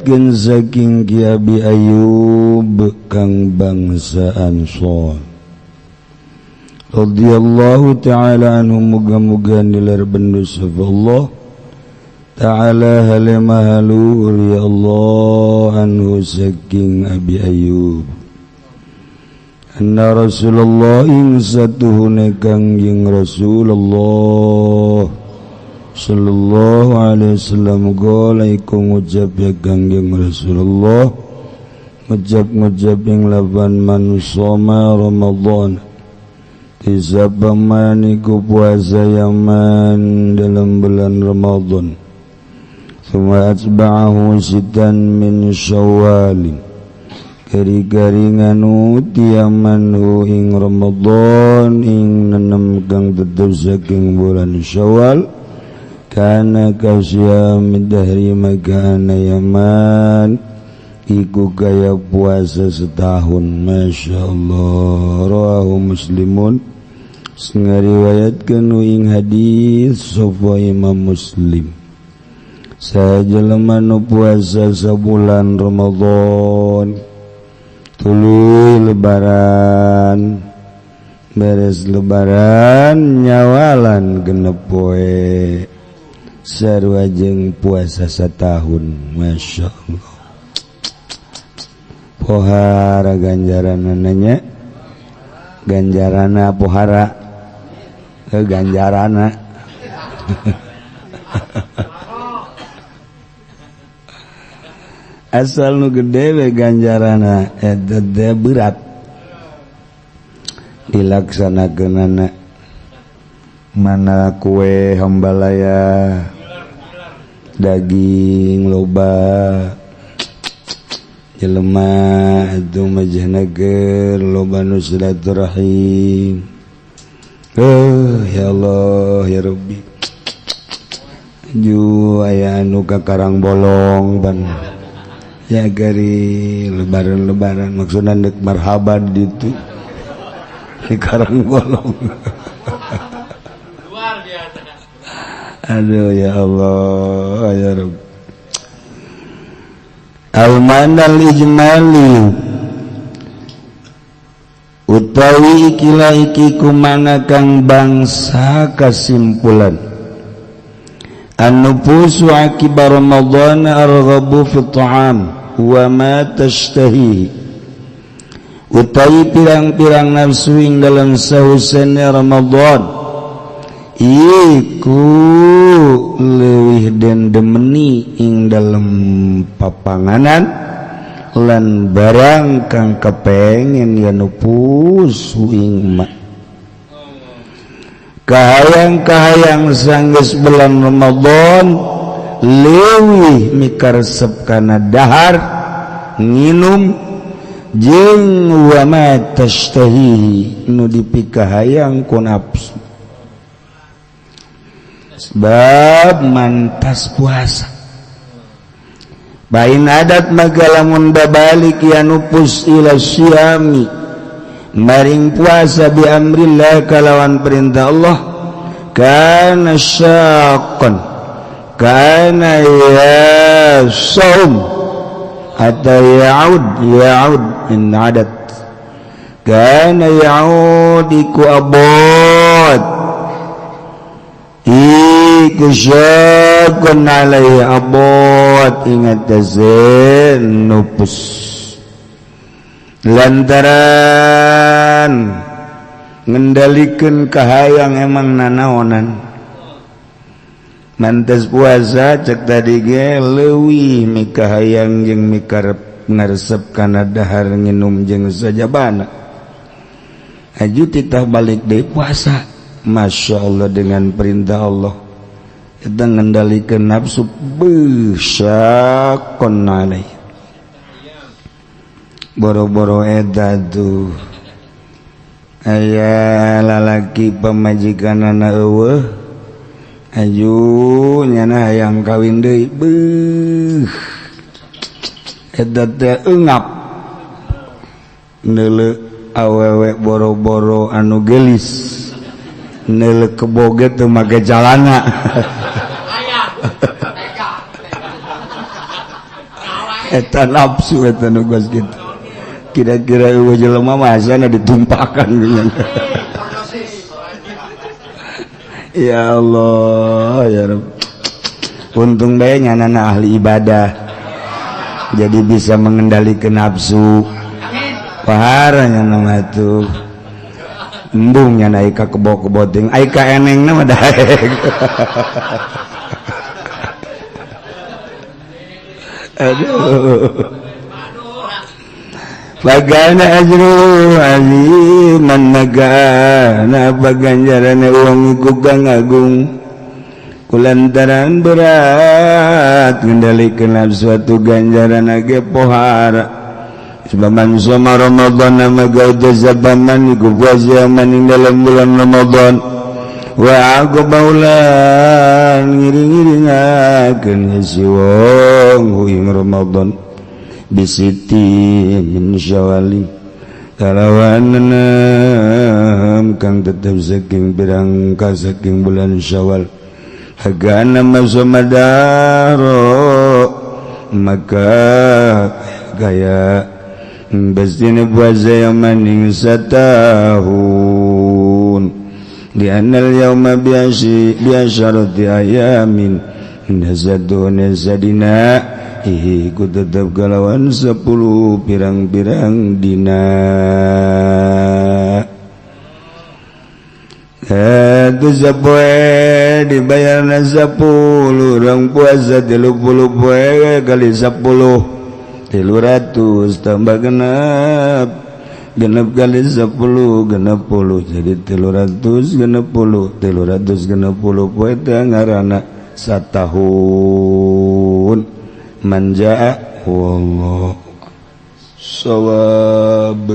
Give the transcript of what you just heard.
Ngariwayatkeun saking Ki Abi Ayyub kang bangsa Ansor radhiyallahu ta'ala anhu, muga-muga nilar bendu sapa Allah ta'ala hale maha luhur ya Allah anhu saking Abi Ayyub, anna Rasulullah ing satuhune Kangjeng Rasulullah sallallahu alaihi wasallam qala iku ngucap ya Kangjeng Rasulullah, ngucap-ngucap ing lapan man shoma Ramadan, ti man iku puasa yaman dalam bulan Ramadan, thumma atba'ahu sittan min Syawalin, kari-kari nganut yaman hu ing Ramadan ing nenem kang tetep saking bulan Syawal, kana kasyamid dahri, maka yaman iku gaya puasa setahun. Masya Allah. Rawahu Muslimun, ngariwayatkeun ing hadis sapa Imam Muslim. Saha jelema nu puasa sabulan Ramadan, tuluy lebaran, beres lebaran nyawalan 6 poe, sarua jeung puasa setahun. Masya Allah, pohara ganjaran nanya ganjarana, pohara ke ganjarana. Asal nu gede we ganjarana eta teh berat dilaksanakeunana. Mana kue hambalaya, daging loba, jelema itu majahnager loba nu silaturahim. Eh, ya Allah ya Rabbi, ju aya anu ka Karang Bolong ban ya gari lebaran-lebaran, maksudna dek marhaban ditu di Karang Bolong. Luar biasa. Aduh, ya Allah ya Rabbi. Al-manal ijmali utawi ikilah iki kumana kang bangsa kesimpulan, an-nufusu akibar Ramadan arghabu fi ta'am wa ma tashtahi, utawi pirang-pirang nafsu ing dalam sahusene Ramadan iku leuwih den demeni ing dalem papanganan lan barang kang kepengen ya nupus ing ma kahayang-kahayang. Sanggeus bulan Ramadan leuwih mikaresep kana dahar, nginum, jeung wa ma tashtahihi nu dipikahayang ku nafsu, sebab mantas puasa. Bain adat maka lamun babalik ya nupus ila syiyami maring puasa bi amrillah kalawan perintah Allah, kana syaqqan, kana ya saum hatta ya'ud ya'ud in adat kana ya'ud iku abot iku syaqqan alaihi, abot ingat tazin nupus lantaran ngendalikan kahayang. Emang nanaonan mantas puasa, cek tadi ge leuwih mikahayang jeung mikar ngaresep kana dahar, nginum jeung sajabana. Aju titah balik deui puasa, Masya Allah, dengan perintah Allah kita ngendalikan nafsu besakon alaih. Boro-boro eta tuh aya lalaki pamajikan anak eueuh, aju nyana hayang kawin deui, beuh, eta teh eungap neuleu awewe boro-boro anu gelis, neuleu keboget teu make calana. Ayah. Teka. Eta nafsu eta nu geus kitu. Kira-kira eueuh jelema masana ditumpakan. Ya Allah ya Rabb. Untung bae nyanana ahli ibadah. Jadi bisa mengendalikan nafsu. Pahara nyana mah tuh. Embung nyana ka kebo-kebo ting ai ka enengna mah daek. Aduh. Bagana ajru aziman magana paganjaran uang iku kang agung kulantaran berat ngendalikeun suatu ganjaran age pohara sebab man soma Ramadan maga jazabaman iku puasa man ing dalam bulan Ramadan wa aqbaulan ngiring-ngiringakeun si wong ing Ramadan bisiti min syawali kalawan enam kang tetep saking pirang ka saking bulan Syawal hagana masomadaro maka gaya bestine puasa yang maning satahun di anal yauma biasi biasyarati ayamin nasatu nasadina ihi ku tetep kalawan 10 pirang-pirang dina. Itu sapoe dibayarna 10 urang puasa 30 poe kali 10 300 tambah genep genep kali 10 genep puluh jadi 360 360 poe teh ngaranna satahun. Man jaa wallahu shawab.